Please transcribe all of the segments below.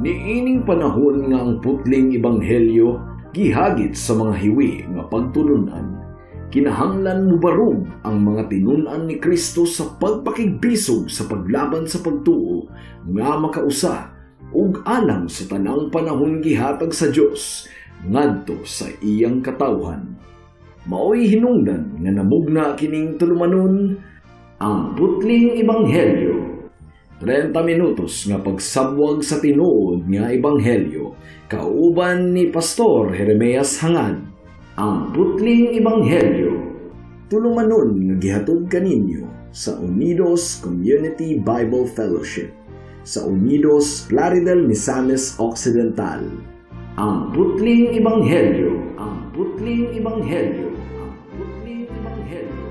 Niining panahon nga ang putling ebanghelyo gihagit sa mga hiwi nga pagtulunan, kinahanglan mubarog ang mga tinun-an ni Kristo sa pagpakigbisog sa paglaban sa pagtuo nga makausa ug alang sa tanang panahon gihatag sa Dios ngadto sa iyang katawhan. Maoy hinungdan nga namugna kining tulumanon, Ang Putling Ebanghelyo. 30 minutos nga pagsabwag sa tinuod nga ebanghelyo kauban ni Pastor Jeremias Hangad. Ang Putling Ebanghelyo. Tulumanon nga gihatod kaninyo sa Unidos Community Bible Fellowship sa Unidos, Plaridel, Misamis Occidental. Ang Putling Ebanghelyo. Ang Putling Ebanghelyo. Ang Putling Ebanghelyo.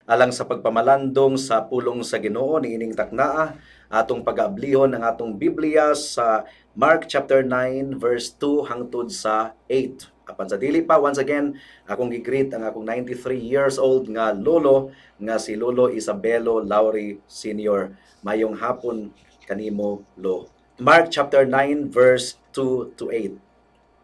Alang sa pagpamalandong sa pulong sa Ginoo niining taknaa, atong pag-ablihon ang atong Biblia sa Mark chapter 9 verse 2 hangtod sa 8. Apan sa dili pa, once again, akong gi-greet ang akong 93 years old nga lolo nga si Lolo Isabelo Lauri Sr. Mayong hapon kanimo, Lo. Mark chapter 9 verse 2 to 8.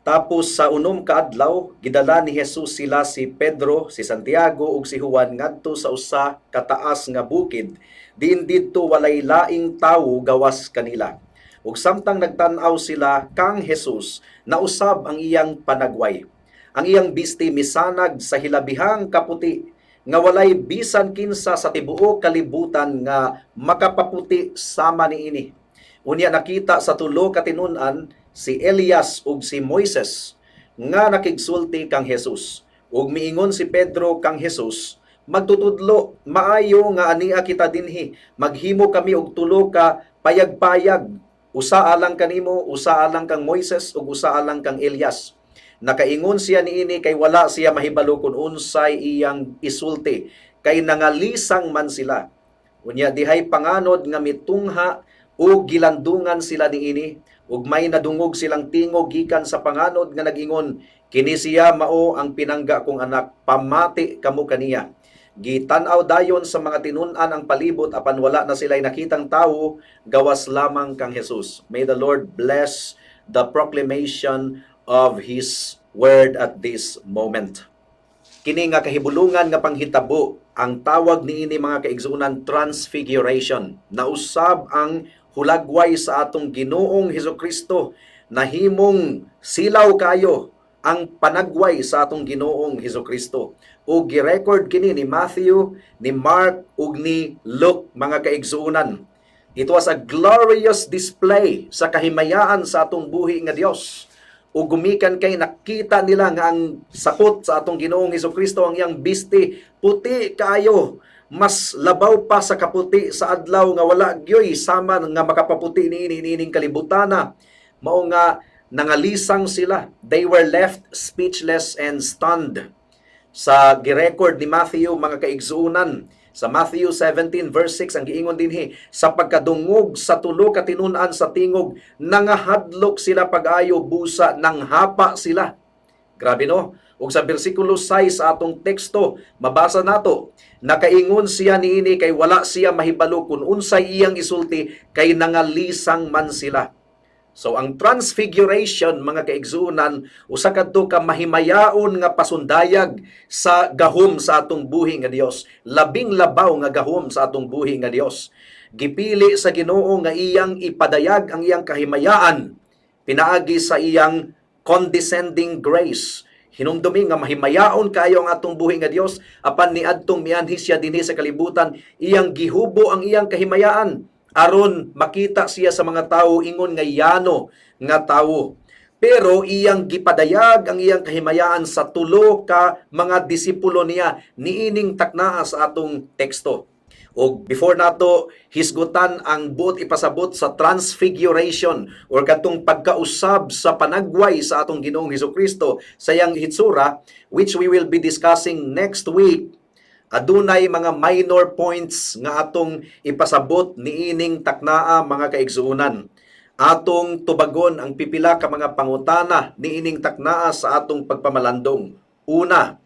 Tapos sa 6 ka adlaw, gidala ni Jesus sila si Pedro, si Santiago ug si Juan ngadto sa usa ka taas nga bukid, diin didto walay laing tawo gawas kanila. Ug samtang nagtan-aw sila kang Jesus, nausab ang iyang panagway. Ang iyang bisti misanag sa hilabihang kaputi, nga walay bisan kinsa sa tibuok kalibutan nga makapaputi sama niini. Unya nakita sa tulo ka tinun-an si Elias ug si Moises nga nakigsulti kang Jesus. Ug miingon si Pedro kang Jesus, "Magtutudlo, maayo nga ania kita dinhi. Maghimo kami og tulo ka payag-payag, usa alang kanimo, usa alang kang Moises ug usa alang kang Elias." Nakaingon siya niini kay wala siya mahibalo kung unsay iyang isulti, kay nangalisang man sila. Unya dihay panganod nga mitungha ug gilandungan sila niini, ug may nadungog silang tingog gikan sa panganod nga nag-ingon, "Kini siya mao ang pinangga kong anak, pamati kamo kaniya." Gitan-aw dayon sa mga tinun-an ang palibot, apan wala na sila'y nakitang tawo gawas lamang kang Jesus. May the Lord bless the proclamation of His word at this moment. Kini nga kahibulungan nga panghitabo, ang tawag niini, mga kaigsuonan, transfiguration. Nausab ang hulagway sa atong Ginoong Hesukristo, nahimong silaw kayo ang panagway sa atong Ginoong Hesukristo. Ug gi-record kini ni Matthew, ni Mark ug ni Luke, mga kaigsuonan. It was a glorious display sa kahimayaan sa atong buhi nga Dios. Ug gumikan kay nakita nila nga ang sakot sa atong Ginoong Hesukristo, ang iyang bisti, puti kaayo, mas labaw pa sa kaputi sa adlaw, nga wala gyoy sama nga makapaputi niini niining kalibutana. Mao nga nangalisang sila. They were left speechless and stunned. Sa girecord ni Matthew, mga kaigsuonan, sa Matthew 17 verse 6, ang giingon dinhi, sa pagkadungog sa tulo ka tinun-an sa tingog, nangahadlok sila pag-ayo, busa nanghapa sila. Grabe, no? Ug sa bersikulo 6 sa atong teksto, mabasa nato, nakaingon siya niini kay wala siya mahibalo kung unsay iyang isulti, kay nangalisang man sila. So ang transfiguration, mga kaigsuonan, usa kadto ka mahimayaon nga pasundayag sa gahom sa atong buhi nga Dios, labing labaw nga gahom sa atong buhi nga Dios. Gipili sa Ginoo nga iyang ipadayag ang iyang kahimayaan pinaagi sa iyang condescending grace. Hinumdumi nga mahimayaon kaayo ang atong buhi nga Dios, apan niadtong mianhi siya dinhi sa kalibutan, iyang gihubo ang iyang kahimayaan aron makita siya sa mga tawo ingon nga yano nga tawo. Pero iyang gipadayag ang iyang kahimayaan sa tulo ka mga disipulo niya niining taknaa sa atong teksto. Og before nato hisgutan ang buot ipasabot sa transfiguration or katong pagkausab sa panagway sa atong Ginoong Hesukristo sa iyang hitsura, which we will be discussing next week, Adunay mga minor points nga atong ipasabot niining taknaa, mga kaigsuonan. Atong tubagon ang pipila ka mga pangutana niining taknaa sa atong pagpamalandong. Una,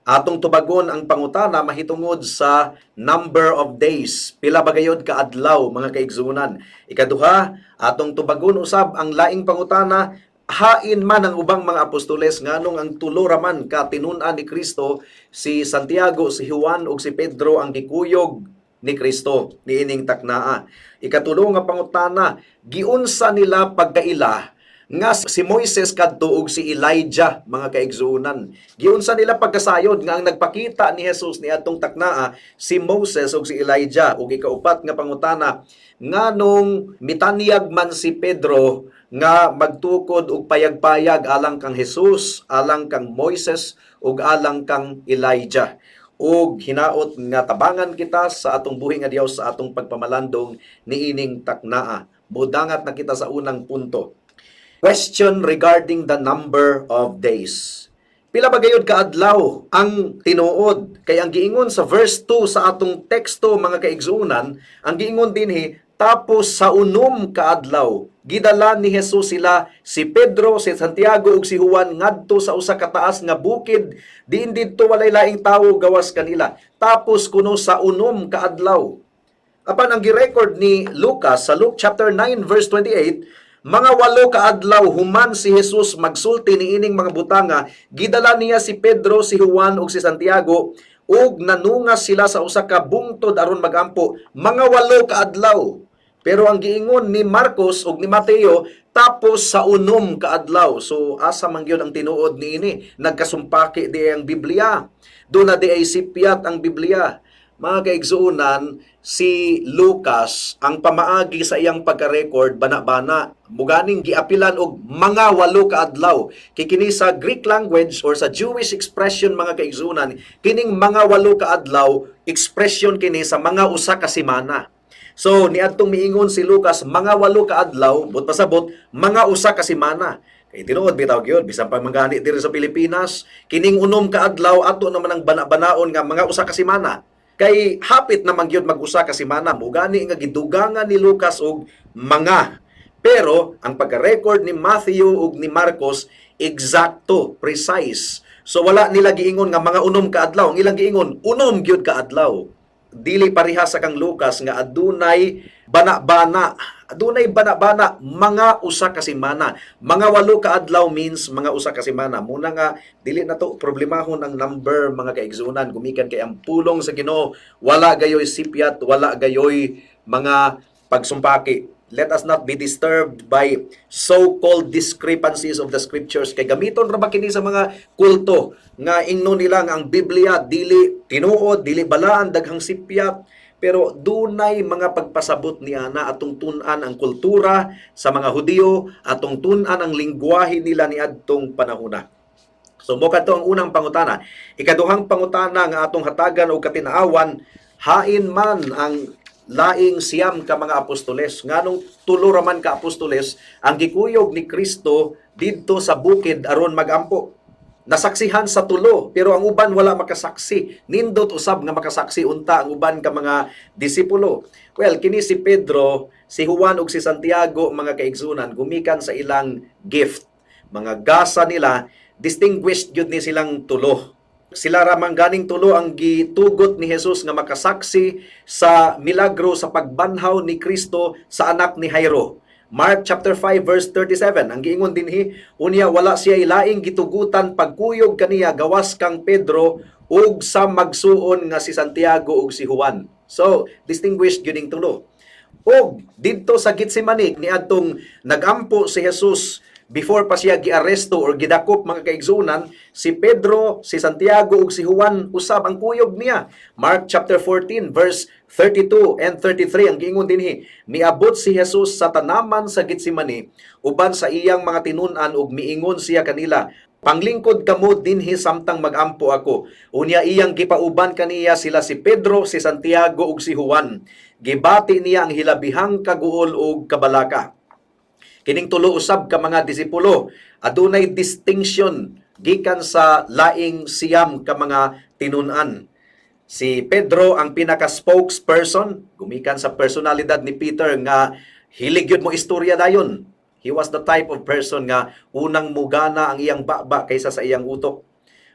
atong tubagon ang pangutana mahitungod sa number of days. Pila ba gayod ka adlaw, mga kaigsuonan? Ikaduha, atong tubagon usab ang laing pangutana, hain man ang ubang mga apostoles, nganong ang tulo ra man ka tinun-an ni Kristo, si Santiago, si Juan ug si Pedro, ang gikuyog ni Kristo niining taknaa? Ikatulo nga pangutana, giunsa nila pagkaila nga si Moises kadto ug si Elijah, mga kaigsuonan? Giunsa nila pagkasayod nga ang nagpakita ni Jesus niadtong taknaa si Moses ug si Elijah? Ug ikaupat nga pangutana, nganong mitanyag man si Pedro nga magtukod og payag-payag alang kang Jesus, alang kang Moises ug alang kang Elijah? Ug hinaot nga tabangan kita sa atong buhi nga Dios sa atong pagpamalandong niining taknaa. Mudangat na kita sa unang punto. Question regarding the number of days. Pila ba gayud kaadlaw ang tinuod? Kay ang giingon sa verse 2 sa atong teksto, mga kaigsuonan, ang giingon dinhi, "Tapos sa 6 kaadlaw, gidala ni Jesus sila, si Pedro, si Santiago ug si Juan, ngadto sa usa ka taas nga bukid, diin didto walay laing tawo gawas kanila." Tapos kuno sa 6 kaadlaw. Apan ang girecord ni Lucas sa Luke chapter 9 verse 28, mga 8 kaadlaw human si Jesus magsulti niining mga butanga, gidala niya si Pedro, si Juan ug si Santiago ug nanungas sila sa usa ka bungtod aron magampo. Mga 8 kaadlaw. Pero ang giingon ni Marcos ug ni Mateo, tapos sa 6 kaadlaw. So asa man gyud ang tinuod niini? Nagkasumpaki di ang Biblia. Duna diay sipyat ang Biblia. Mga kaigsuonan, si Lucas, ang pamaagi sa iyang pagka-record, bana-bana. Muganing giapilan og mga 8 kaadlaw. Kay kini sa Greek language or sa Jewish expression, mga kaigsuonan, kining mga 8 kaadlaw, expression kini sa mga usa ka semana. So niadtong miingon si Lucas mga 8 kaadlaw, buot pasabot mga usa ka semana. Kay tinuod bitaw gyud, bisan pa manggani diri sa Pilipinas, kining 6 ka adlaw ato naman ang bana-banaon nga mga usa ka semana. Kay hapit naman gyud mag-usa ka semana, mugani nga gidugangan ni Lucas og mga. Pero ang pagka-record ni Matthew ug ni Marcos, eksakto, precise. So wala nila giingon nga mga 6 ka adlaw, ang ilang giingon 6 gyud ka adlaw. Dili pareha sa kang Lucas nga adunay bana-bana. Adunay bana-bana, mga usa ka semana. Mga 8 ka adlaw means mga usa ka semana. Muna nga dili na to problemahon ang number, mga kaigsuonan, gumikan kay ang pulong sa Ginoo wala gayoy sipyat, wala gayoy mga pagsumpaki. Let us not be disturbed by so-called discrepancies of the scriptures, kay gamiton ra ba kini sa mga kulto nga ingnon nila nga ang Biblia dili tinuod, dili balaan, daghang sipyat. Pero dunay mga pagpasabot niana. Atong tun-an ang kultura sa mga Hudiyo, atong tun-an ang lingwahe nila niadtong panahona. So mo kadto ang unang pangutana. Ikaduhang pangutana nga atong hatagan og katinaawan, hain man ang laing 9 ka mga apostoles? Nganong tulo ra man ka apostoles ang gikuyog ni Kristo didto sa bukid aron magampo? Nasaksihan sa tulo, pero ang uban wala makasaksi. Nindot usab nga makasaksi unta ang uban ka mga disipulo. Well, kini si Pedro, si Juan ug si Santiago, mga kaigsunan, gumikan sa ilang gift, mga gasa nila, distinguished gyud ni silang tulo. Sila ra man ganing tulo ang gitugot ni Jesus nga makasaksi sa milagro sa pagbanhaw ni Kristo sa anak ni Jairo. Mark chapter 5 verse 37, ang giingon dinhi, "Unya wala siya laing gitugutan pagkuyog kaniya gawas kang Pedro ug sa magsuon nga si Santiago ug si Juan." So, distinguished gyud ning tulo. Og didto sa Getsemane niadtong nagampo si Jesus before pa siya giaresto or gidakop, mga kaigsunan, si Pedro, si Santiago ug si Juan usab ang kuyog niya. Mark chapter 14 verse 32 and 33, ang giingon dinhi, "Miabot si Jesus sa tanaman sa Getsemane uban sa iyang mga tinun-an ug miingon siya kanila, 'Panglingkod kamo dinhi samtang magampo ako.' Unya iyang gipauban kaniya sila si Pedro, si Santiago ug si Juan. Gibati niya ang hilabihang kaguol ug kabalaka." Kining tulo usab ka mga disipulo adunay distinction gikan sa laing 9 ka mga tinun-an. Si Pedro ang pinaka spokesperson, gumikan sa personalidad ni Peter nga hilig gyud mo istorya dayon. He was the type of person nga unang mugana ang iyang baba kaysa sa iyang utok.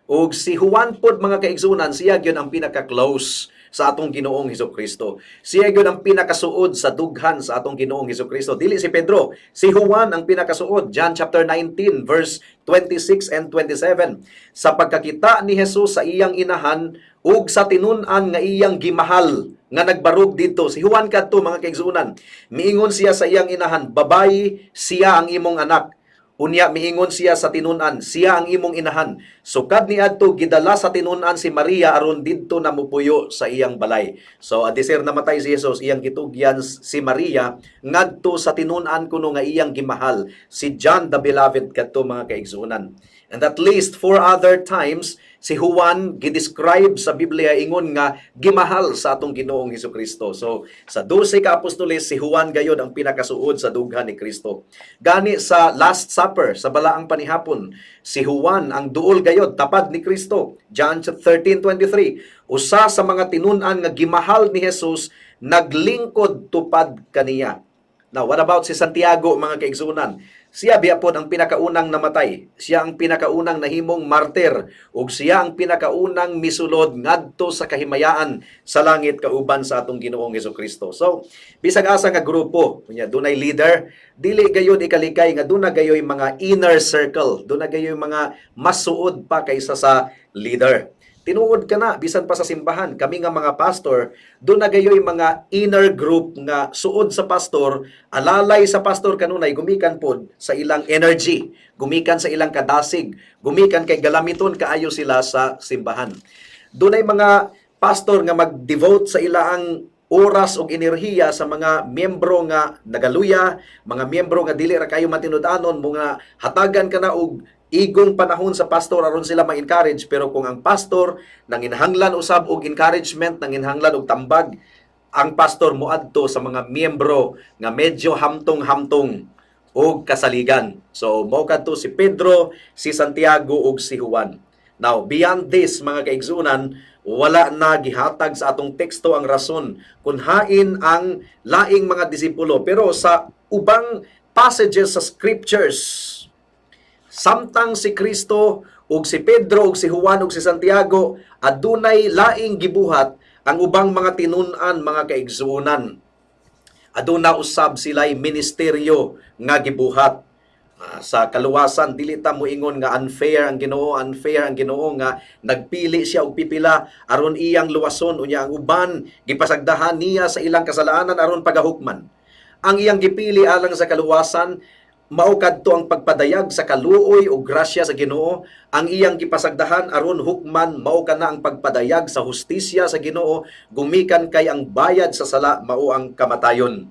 Ug si Juan pod, mga kaigsunan, siya gyud ang pinaka-close sa atong Ginoong Hesus Kristo. Siya gyud ang pinakasuod sa dughan sa atong Ginoong Hesus Kristo. Dili si Pedro, si Juan ang pinakasuod. John chapter 19 verse 26 and 27. Sa pagkakita ni Jesus sa iyang inahan ug sa tinun-an nga iyang gimahal nga nagbarog didto, si Juan kadto, mga kaigsunan. Miingon siya sa iyang inahan, "Babayi, siya ang imong anak." Unya miingon siya sa tinun-an, "Siya ang imong inahan." Sukad niadto, gidala sa tinun-an si Maria aron didto na mupuyo sa iyang balay. So adisir namatay si Jesus, iyang gitugyan si Maria ngadto sa tinun-an kuno nga iyang gimahal, si John the Beloved kadto, mga kaigsuonan. And at least four other times si Juan gidescribe sa Biblia ingon nga gimahal sa atong Ginoong Kristo. So sa 12 ka apostoles, si Juan gayod ang pinakasuod sa dughan ni Kristo. Gani sa Last Supper, sa balaang panihapon, si Juan ang duol gayod tapad ni Kristo. John 13:23. Usa sa mga tinun-an nga gimahal ni Jesus naglingkod tupad kaniya. Now, what about si Santiago, mga kaigsunan? Siya biya pod ang pinakaunang namatay. Siya ang pinakaunang nahimong martir ug siya ang pinakaunang misulod ngadto sa kahimayaan sa langit kauban sa atong Ginoong Kristo. So, bisag asa nga grupo, unya dunay leader, dili gayud ikalikay nga duna gayoy mga inner circle, duna gayoy mga masuod pa kaysa sa leader. Tinuod kana, bisan pa sa simbahan, kami nga mga pastor, duna gayoy mga inner group nga suod sa pastor, alalay sa pastor kanunay gumikan pod sa ilang energy, gumikan sa ilang kadasig, gumikan kay galamiton kaayo sila sa simbahan. Dunay mga pastor nga mag-devote sa ilaang oras ug enerhiya sa mga miyembro nga nagaluya, mga miyembro nga dili ra kayo matinud-anon, mga hatagan kana og igong panahon sa pastor aron sila ma-encourage. Pero kung ang pastor nanginahanglan usab og encouragement, nanginahanglan og tambag, ang pastor moadto sa mga miyembro nga medyo hamtong-hamtong og kasaligan. So mao kadto si Pedro, si Santiago ug si Juan. Now, beyond this, mga kaigsunan, wala na gihatag sa atong teksto ang rason kung hain ang laing mga disipulo. Pero sa ubang passages sa scriptures, samtang si Kristo ug si Pedro ug si Juan ug si Santiago adunay laing gibuhat, ang ubang mga tinun-an, mga kaigsuonan, aduna usab sila'y ministeryo nga gibuhat. Sa kaluwasan, dili ta moingon nga unfair ang Ginoo, unfair ang Ginoo nga nagpili siya og pipila aron iyang luwason, unya ang uban gipasagdahan niya sa ilang kasalanan aron pagahukman. Ang iyang gipili alang sa kaluwasan mao kadto ang pagpadayag sa kaluoy o grasya sa Ginoo. Ang iyang gipasagdahan aron hukman mao kana ang pagpadayag sa hustisya sa Ginoo, gumikan kay ang bayad sa sala mao ang kamatayon.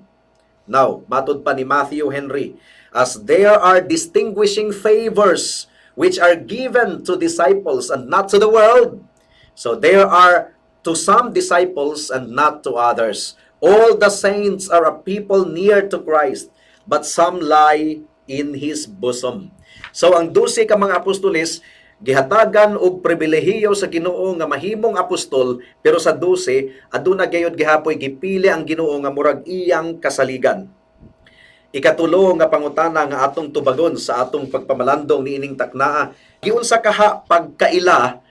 Now, matod pa ni Matthew Henry, as there are distinguishing favors which are given to disciples and not to the world, so there are to some disciples and not to others. All the saints are a people near to Christ, but some lie in His bosom. So ang 12 ka mga apostoles gihatagan og pribilehiyo sa Ginoo nga mahimong apostol, pero sa 12 aduna gayud gihapoy gipili ang Ginoo nga murag iyang kasaligan. Ikatulo nga pangutana nga atong tubagon sa atong pagpamalandong niining taknaa: giunsa kaha pagkaila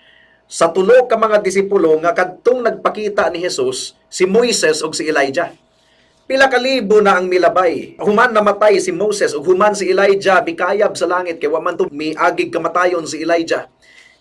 sa tulo ka mga disipulo nga kadtong nagpakita ni Jesus si Moises ug si Elijah? Pila ka libo na ang milabay. Human namatay si Moses ug human si Elijah mikayab sa langit, kay wa man to miagig kamatayon si Elijah.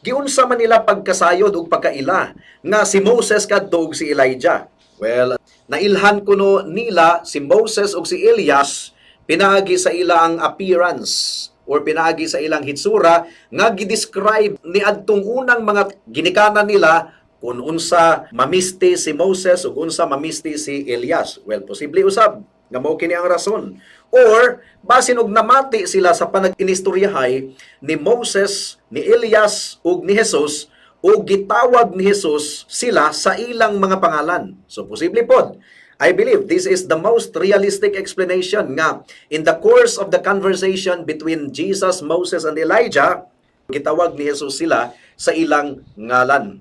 Giunsa man nila pagkasayod ug pagkaila nga si Moses kadto ug si Elijah? Well, nailhan kuno nila si Moses ug si Elias pinaagi sa ilang appearance or pinaagi sa ilang hitsura nga gidescribe ni adtong unang mga ginikanan nila kung unsa mamisti si Moses ug unsa mamisti si Elias. Well, posible usab nga mao kini ang rason. Or basin og namati sila sa panag-inistoryahay ni Moses, ni Elias ug ni Jesus ug gitawag ni Jesus sila sa ilang mga pangalan. So posible pod. I believe this is the most realistic explanation nga in the course of the conversation between Jesus, Moses, and Elijah, gitawag ni Jesus sila sa ilang ngalan.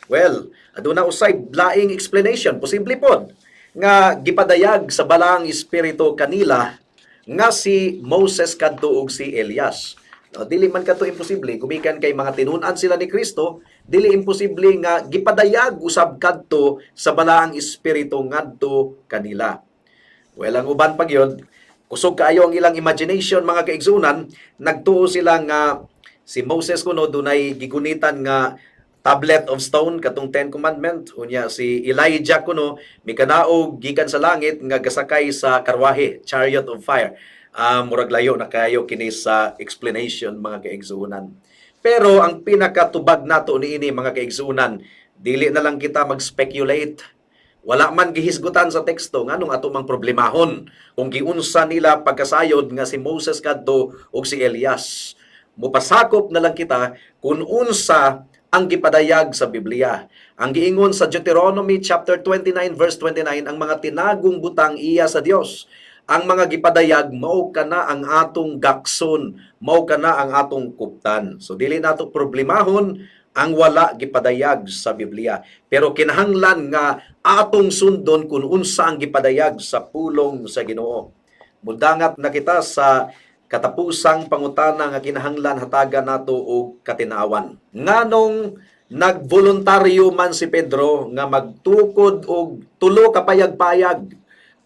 Well, aduna usay laing explanation, posible pod nga gipadayag sa Balaang Espiritu kanila nga si Moses kadto ug si Elias. No, dili man kadto imposible gumikan kay mga tinun-an sila ni Kristo, dili imposible nga gipadayag usab kadto sa Balaang Espiritu ngadto kanila. Well, ang uban pa gyud, kusog kaayo ang ilang imagination, mga kaigsunan, nagtuo sila nga si Moses kuno dunay gigunitan nga tablet of stone, katong Ten Commandment. Unya si Elijah kuno mikanaog gikan sa langit nga gasakay sa karwahe, chariot of fire. Murag layo na kayo kini sa explanation, mga kaigsunan. Pero ang pinakatubag nato niini, mga kaigsunan, dili na lang kita mag-speculate. Wala man gihisgutan sa teksto, nganong ato mang problemahon kung giunsa nila pagkasayod nga si Moses kadto ug si Elias? Mupasakop na lang kita kung unsa ang gipadayag sa Biblia. Ang giingon sa Deuteronomy chapter 29 verse 29, ang mga tinagong butang iya sa Dios. Ang mga gipadayag, mao kana ang atong gakson, mao kana ang atong kuptan. So dili nato problemahon ang wala gipadayag sa Biblia. Pero kinahanglan nga atong sundon kung unsa ang gipadayag sa pulong sa Ginoo. Mudangat na kita sa katapusang pangutana nga kinahanglan hatagan nato og katinawan. Nganong nagvoluntaryo man si Pedro nga magtukod og tulo ka payag-payag,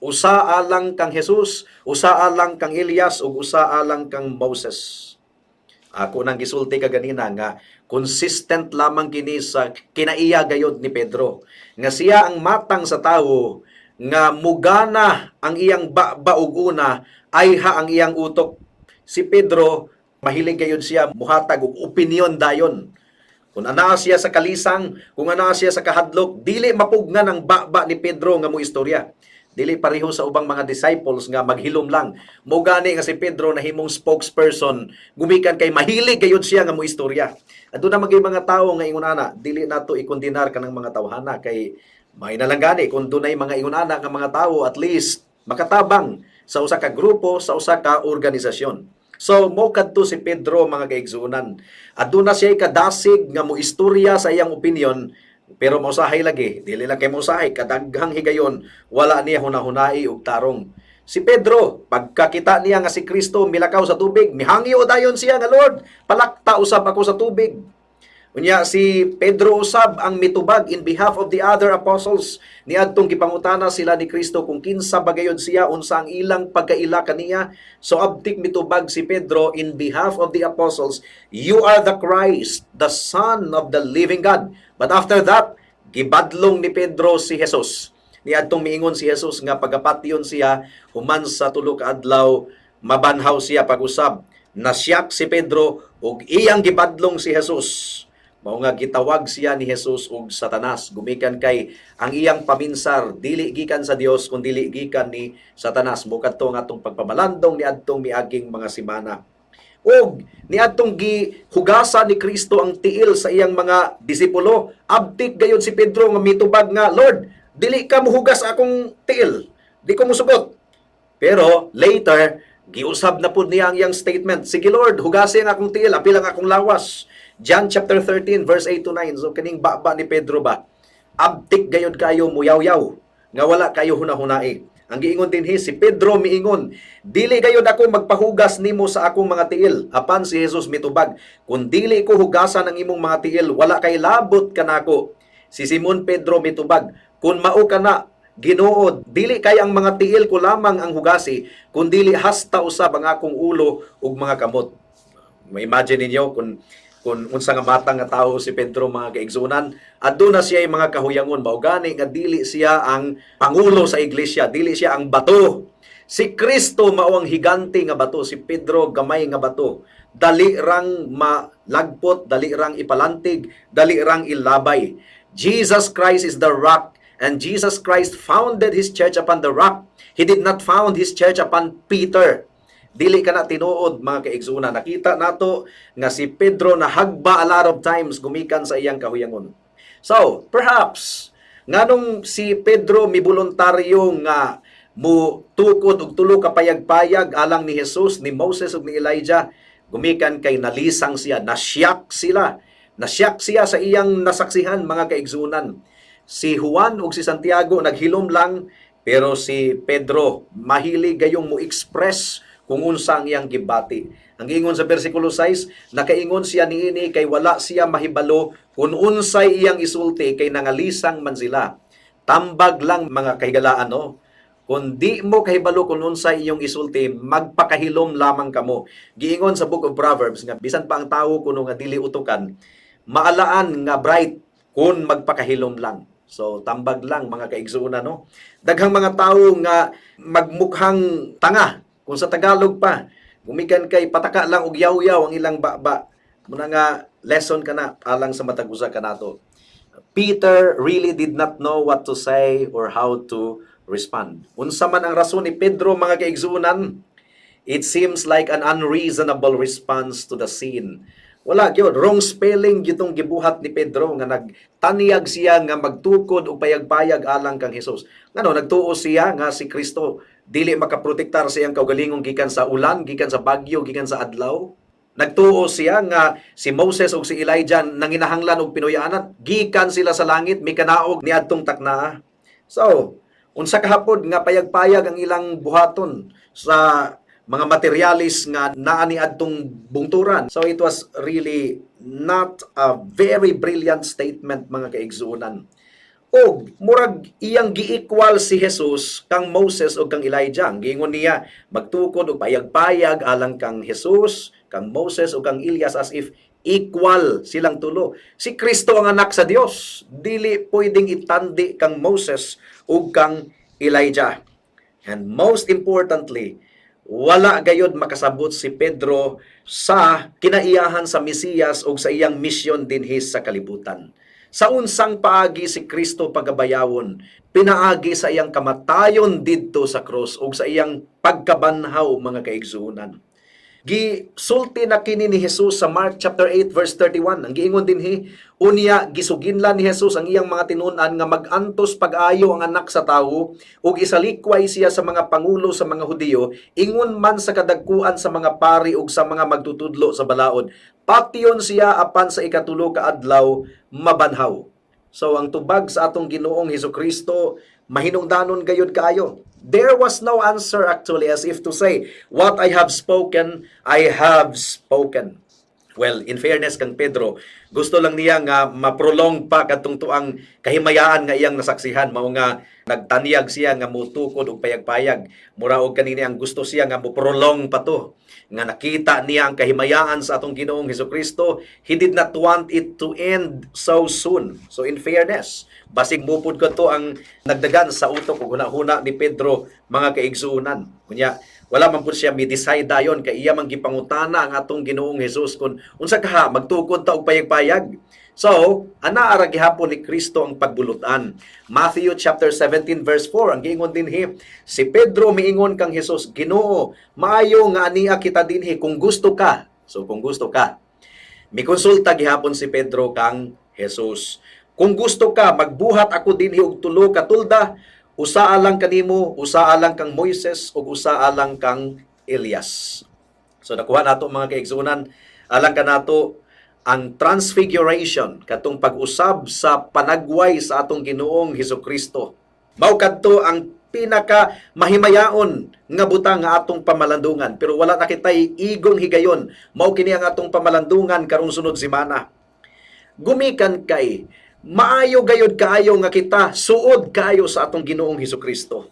usa alang kang Jesus, usa alang kang Elias ug usa alang kang Moses? Ako nang gisulti kaganina nga consistent lamang kini sa kinaiya gayod ni Pedro nga siya ang matang sa tawo nga mugana ang iyang baba ug una ayha ang iyang utok. Si Pedro, mahilig gayod siya muhatag og opinion dayon. Kung anaa siya sa kalisang, kung anaa siya sa kahadlok, dili mapugnan ang baba ni Pedro nga mo istorya. Dili pareho sa ubang mga disciples nga maghilom lang. Mo gani nga si Pedro nahimong spokesperson gumikan kay mahilig gayud siya nga mo istorya. Aduna magay mga tawo nga ingon ana, dili nato ikondenar kanang mga tawhana kay may na lang gani kung dunay mga ingon ana nga mga tawo, at least makatabang sa usa ka grupo, sa usa ka organisasyon. So mo kadto si Pedro, mga kaigsuonan. Aduna siya kadasig nga mo istorya sa iyang opinion, pero mausahay lagi, dili lang kay mausahay, kadaghang higayon wala niya hunahunai og tarong. Si Pedro, pagkakita niya nga si Kristo milakaw sa tubig, mihangyo dayon siya nga, "Lord, palakta usab ako sa tubig." Unya si Pedro usab ang mitubag in behalf of the other apostles niadtong gipangutana sila ni Kristo kung kinsa ba gayud siya, unsa ang ilang pagkaila kaniya. So abtik mitubag si Pedro in behalf of the apostles, "You are the Christ, the Son of the living God." But after that, gibadlong ni Pedro si Jesus. Niadtong miingon si Jesus nga pagapatyon siya, human sa 3 ka adlaw mabanhaw siya pag-usab. Nasyak si Pedro ug iyang gibadlong si Jesus. Mao nga gitawag siya ni Jesus og Satanas gumikan kay ang iyang paminsar dili gikan sa Dios kun dili gikan ni Satanas. Mo kadto ang atong pagpamalandong niadtong miaging mga semana. Ug niadtong gihugasan ni Kristo ang tiil sa iyang mga disipulo, abtik gayud si Pedro nga mitubag nga, "Lord, dili ka muhugas akong tiil. Di ko musugot." Pero later, giusab na pud niya ang iyang statement. "Sige Lord, hugasi ang akong tiil, apil ang akong lawas." John chapter 13 verse 8 to 9. So kining baba ni Pedro ba? Abtik gayud kayo muyaw-yaw nga wala kayo hunahunai. Ang giingon dinhi, si Pedro miingon, "Dili gayud ako magpahugas nimo sa akong mga tiil." Apan si Jesus mitubag, "Kung dili ko hugasan ang imong mga tiil, wala kay labot kanako." Si Simon Pedro mitubag, "Kung mao kana, Ginoo, dili kay ang mga tiil ko lamang ang hugasi, kundili hasta usab ang akong ulo ug mga kamot." Ma-imagine ninyo kung unsa nga matang nga tao si Pedro, mga kaigsunan. Aduna siya mga kahuyangon, mao gani nga dili siya ang pangulo sa iglesia, dili siya ang bato. Si Kristo mao ang higante nga bato, si Pedro gamay nga bato. Dali rang malagpot, dali rang ipalantig, dali rang ilabay. Jesus Christ is the rock, and Jesus Christ founded his church upon the rock. He did not found his church upon Peter. Dili kana tinuod, mga kaigsunan. Nakita nato nga si Pedro nahagba a lot of times gumikan sa iyang kahuyangon. So, perhaps nganong si Pedro miboluntaryo nga mu tukod og tulo ka payag-payag alang ni Jesus, ni Moses ug ni Elijah? Gumikan kay nalisang siya, nasyak sila. Nasyak siya sa iyang nasaksihan, mga kaigsunan. Si Juan ug si Santiago naghilom lang, pero si Pedro mahilig gayong mo express kung unsa ang iyang gibati. Ang giingon sa versikulo 6, nakaingon siya niini kay wala siya mahibalo kung unsay iyang isulti kay nangalisang man sila. Tambag lang, mga kahigalaan, no? Kung di mo kahibalo kung unsay iyong isulti, magpakahilom lamang kamo. Giingon sa Book of Proverbs nga bisan pa ang tawo kuno nga dili utukan, maalaan nga bright kung magpakahilom lang. So tambag lang, mga kaigsuonan, no. Daghang mga tawo nga magmukhang tanga kung sa Tagalog pa, gumikan kay pataka lang og yaw-yaw ang ilang baba. Muna nga lesson kana alang sa matag usa kanato. Peter really did not know what to say or how to respond. Unsa man ang rason ni Pedro, mga kaigsuonan, it seems like an unreasonable response to the scene. Wala gyud, wrong spelling gitong gibuhat ni Pedro nga nagtanyag siya nga magtukod og payag-payag alang kang Hesus. Ngano nagtuo siya nga si Kristo dili makaprotektar sa iyang kaugalingon gikan sa ulan, gikan sa bagyo, gikan sa adlaw? Nagtuo siya nga si Moses ug si Elijah nanginahanglan og pinuy-anan, gikan sila sa langit mikanaog niadtong taknaa. So, unsa kahapod nga payag-payag ang ilang buhaton sa mga materialis nga naa ni adtong bungturan? So it was really not a very brilliant statement, mga kaigsuonan. Og murag iyang gi-equal si Jesus kang Moses ug kang Elijah. Ang giingon niya, magtukod og payag-payag alang kang Jesus, kang Moses ug kang Elias, as if equal silang tulo. Si Kristo ang anak sa Dios. Dili pwedeng itandi kang Moses ug kang Elijah. And most importantly, wala gayod makasabot si Pedro sa kinaiyahan sa Mesiyas ug sa iyang misyon dinhi sa kalibutan. Sa unsang paagi si Kristo pagabayawon? Pinaagi sa iyang kamatayon didto sa krus ug sa iyang pagkabanhaw, mga kaigsuonan. Gisulti na kini ni Jesus sa Mark chapter 8 verse 31. Ang giingon dinhi, unya gisuginlan ni Jesus ang iyang mga tinun-an nga mag-antos pag-ayo ang Anak sa Tawo ug isalikway siya sa mga pangulo sa mga Hudiyo, ingon man sa kadagkuan sa mga pari ug sa mga magtutudlo sa balaod. Patyon siya apan sa ikatulo ka adlaw mabanhaw. So ang tubag sa atong Ginoong Hesukristo mahinungdanon gayud kaayo. There was no answer actually, as if to say, "What I have spoken, I have spoken." Well, in fairness kang Pedro, gusto lang niya nga ma-prolong pa kadtong tuang kahimayaan nga iyang nasaksihan, mao nga nagtanyag siya nga mutukod og payag-payag. Mura og kanini ang gusto siya nga mo-prolong pa to nga nakita niya ang kahimayaan sa atong Ginoong Hesukristo. He did not want it to end so soon. So in fairness, basig mupod ko to ang nagdagan sa utok ug hunahuna ni Pedro, mga kaigsuonan. Kunya, wala man pud siya mi-decide dayon kay iya man gipangutana ang atong Ginoong Hesus kung unsa kaha, magtukod ta og payag-payag. So, ana ara gihapon ni Kristo ang pagbulutan. Matthew chapter 17 verse 4, ang giingon dinhi, si Pedro miingon kang Hesus, "Ginoo, maayo nga ania kita dinhi kung gusto ka." So kung gusto ka. Mikonsulta gihapon si Pedro kang Jesus. "Kung gusto ka, magbuhat ako dinhi og tulo ka tulda, usa alang kanimo, usa alang kang Moises, ug usa alang kang Elias." So nakuha nato, mga kaigsuonan, alang kanato ang transfiguration, katong pag-usab sa panagway sa atong Ginoong Hesukristo. Mao kadto ang pinaka mahimayaon nga butang nga atong pamalandungan, pero wala na kitay igong higayon. Mao kini ang atong pamalandungan karong sunod semana. Gumikan kay maayo gayod kaayo nga kita suod kaayo sa atong Ginoong Hesukristo.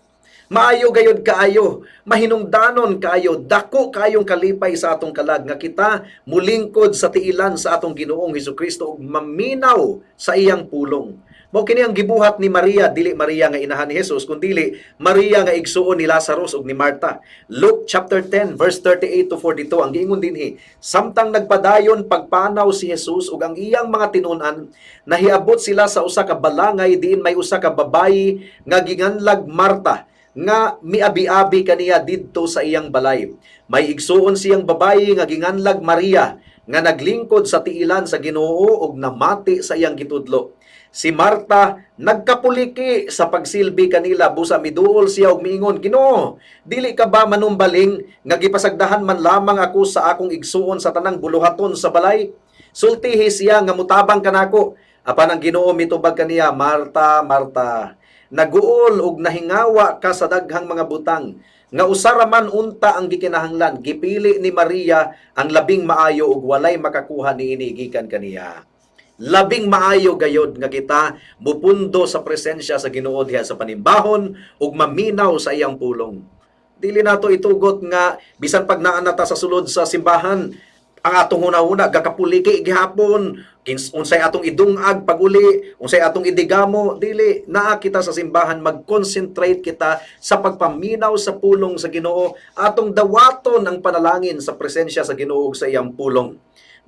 Maayo gayod kaayo, mahinungdanon kaayo, dako kaayong kalipay sa atong kalag nga kita mulingkod sa tiilan sa atong Ginoong Hesukristo ug maminaw sa iyang pulong. Mao kini ang gibuhat ni Maria, dili Maria nga inahan ni Jesus, kundili Maria nga igsuon ni Lazarus ug ni Martha. Luke chapter 10 verse 38 to 42, ang giingon dinhi, samtang nagpadayon pagpanaw si Jesus ug ang iyang mga tinun-an, nahiabot sila sa usa ka balangay diin may usa ka babayi nga ginganlag Marta nga miabi-abi kaniya didto sa iyang balay. May igsuon siyang babayi nga ginganlag Maria nga naglingkod sa tiilan sa Ginoo ug namati sa iyang gitudlo. Si Marta nagkapuliki sa pagsilbi kanila, busa miduol siya og miingon, "Ginoo, dili ka ba manumbaling nga gipasagdahan man lamang ako sa akong igsuon sa tanang buluhaton sa balay? Sultihi siya nga mutabang kanako." Apan ang Ginoo mitubag kaniya, "Marta, Marta, naguol ug nahingawa ka sa daghang mga butang, nga usa ra man unta ang gikinahanglan. Gipili ni Maria ang labing maayo ug walay makakuha niini gikan kaniya." Labing maayo gayod nga kita mupundo sa presensya sa Ginoo diha sa panimbahon ug maminaw sa iyang pulong. Dili nato itugot nga bisan pag naa na ta sa sulod sa simbahan, ang atong hunahuna gakapuliki gihapon, unsay atong idungag pag-uli, unsay atong idigamo. Dili, naa kita sa simbahan, mag-concentrate kita sa pagpaminaw sa pulong sa Ginoo, atong dawaton ang panalangin sa presensya sa Ginoo ug sa iyang pulong.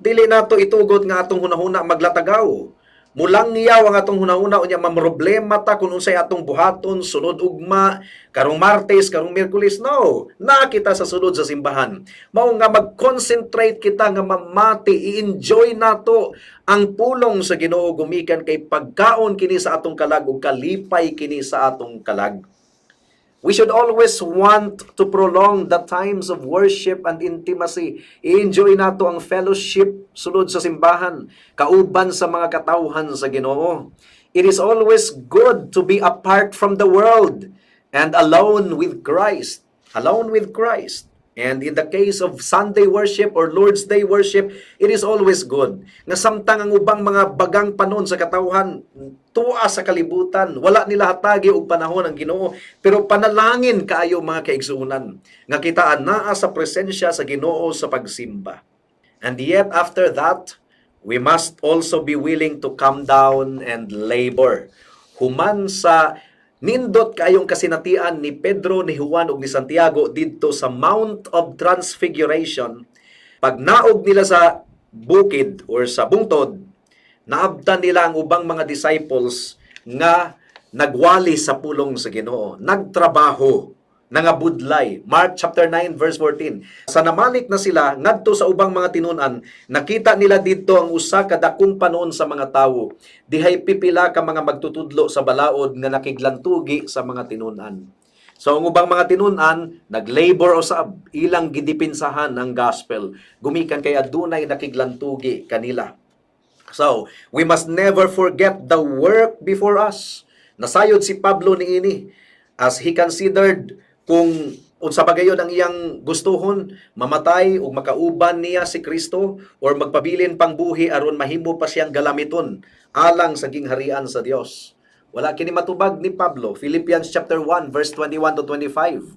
Dili nato itugot nga atong hunahuna maglatagaw. Mulangyaw ang atong hunahuna unya mamroblema ta kung unsay atong buhaton sunod ugma, karong Martes, karong Miyerkules. No, naa kita sa sulod sa simbahan. Mao nga mag-concentrate kita nga mamati, i-enjoy nato ang pulong sa Ginoo gumikan kay pagkaon kini sa atong kalag ug kalipay kini sa atong kalag. We should always want to prolong the times of worship and intimacy. I-enjoy nato ang fellowship sulod sa simbahan, kauban sa mga katawhan sa Ginoo. It is always good to be apart from the world and alone with Christ. Alone with Christ. And in the case of Sunday worship or Lord's Day worship, it is always good nga samtang ang ubang mga bagang panon sa katawhan tuwa sa kalibutan, wala nila hatagi og panahon ang Ginoo, pero panalangin kaayo, mga kaigsuonan, nga kita anaa sa presensya sa Ginoo sa pagsimba. And yet after that, we must also be willing to come down and labor. Human sa nindot kaayong kasinatian ni Pedro, ni Juan ug ni Santiago didto sa Mount of Transfiguration, pag naog nila sa bukid or sa bungtod, naabtan nila ang ubang mga disciples nga nagwali sa pulong sa Ginoo, nagtrabaho, nangabudlay. Mark chapter 9 verse 14. Sa namalik na sila ngadto sa ubang mga tinun-an, nakita nila didto ang usa ka dakong panon sa mga tawo. Dihay pipila ka mga magtutudlo sa balaod nga nakiglantugi sa mga tinun-an. So ang ubang mga tinun-an naglabor usab, ilang gidipinsahan ang gospel gumikan kay adunay nakiglantugi kanila. So, we must never forget the work before us. Nasayod si Pablo niini as he considered kung unsa ba gayud ang iyang gustuhon, mamatay ug makauban niya si Kristo or magpabilin pang buhi aron mahimo pa siyang galamiton alang sa gingharian sa Dios. Wala kini matubag ni Pablo. Philippians chapter 1 verse 21 to 25.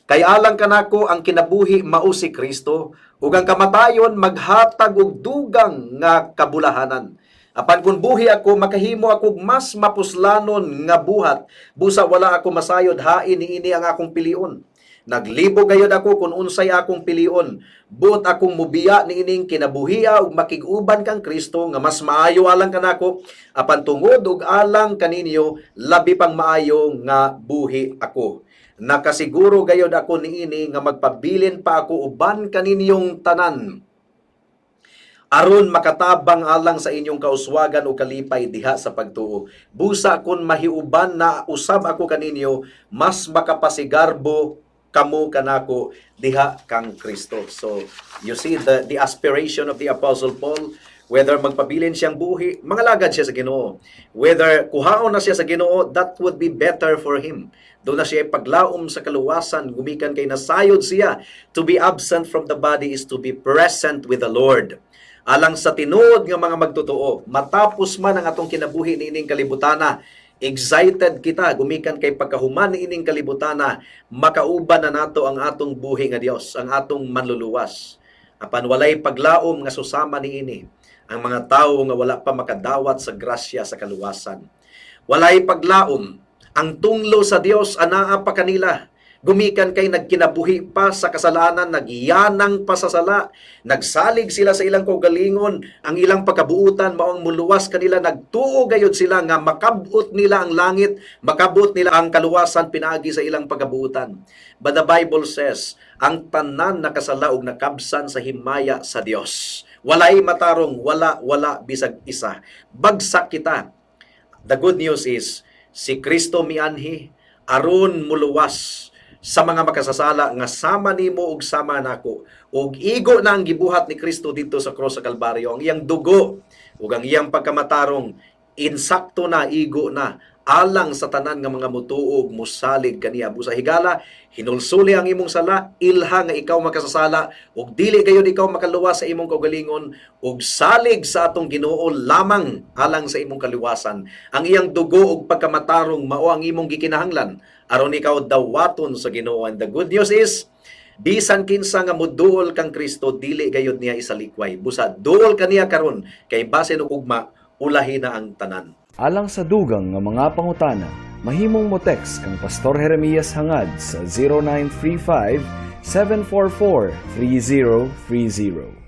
"Kay alang kanako ang kinabuhi mao si Kristo ug ang kamatayon maghatag og dugang nga kabulahanan. Apan kung buhi ako, makahimo ako og mas mapuslanon nga buhat. Busa wala ako masayod hain niini ang akong pilion. Naglibog gayud ako kung unsay akong pilion. Buot akong mubiya niining kinabuhia ug makig-uban kang Kristo nga mas maayo alang kanako, apan tungod ug alang kaninyo, labi pang maayo nga buhi ako. Nakasiguro gayod ako niini nga magpabilin pa ako uban kaninyong tanan aron makatabang alang sa inyong kauswagan o kalipay diha sa pagtuo. Busa kon mahiuban na usab ako kaninyo, mas makapasigarbo kamo kanako diha kang Kristo." So, you see the aspiration of the Apostle Paul, whether magpabilin siyang buhi, mangalagad siya sa Ginoo. Whether kuhaon na siya sa Ginoo, that would be better for him. Duna siya paglaom sa kaluwasan gumikan kay nasayod siya, to be absent from the body is to be present with the Lord. Alang sa tinuod nga mga magtotoo, matapos man ang atong kinabuhi niining kalibutana, excited kita gumikan kay pagkahuman niining kalibutana, makauban na nato ang atong buhi nga Dios, ang atong manluluwas. Apan walay paglaom nga susama niini ang mga tawo nga wala pa makadawat sa grasya sa kaluwasan. Walay paglaom, ang tunglo sa Dios anaa pa kanila. Gumikan kay nagkinabuhi pa sa kasalanan, nagyanang pa sa sala, nagsalig sila sa ilang kaugalingon, ang ilang pagkabuutan mao ang muluwas kanila, nagtuo gayud sila nga makabot nila ang langit, makabot nila ang kaluwasan pinaagi sa ilang pagkabuutan. But the Bible says, ang tanan nakasala ug nakabsan sa himaya sa Dios. Walay matarong, wala, wala bisag isa. Bagsak kita. The good news is, si Kristo mianhi aron muluwas sa mga tawo sa ilang mga kasalanan. Sa mga makasasala nga sama nimo ug sama nako. Ug igo na ang gibuhat ni Kristo didto sa cross sa Kalbaryo, ang iyang dugo ug ang iyang pagkamatarong, insakto na, igo na alang sa tanan nga mga mutuo ug musalig kaniya. Busa higala, hinulsuli ang imong sala, ilha nga ikaw makasasala ug dili gayud ikaw makaluwas sa imong kaugalingon, ug salig sa atong Ginoo lamang alang sa imong kaluwasan. Ang iyang dugo ug pagkamatarong mao ang imong gikinahanglan aron ikaw dawaton sa Ginoo. And the good news is, bisan kinsa nga muduol kang Kristo, dili gayud niya isalikway. Busa duol kaniya karon, kay basin og ugma ulahi na ang tanan. Alang sa dugang nga mga pangutana, mahimong mo text kang Pastor Jeremias Hangad sa 0935 744 3030.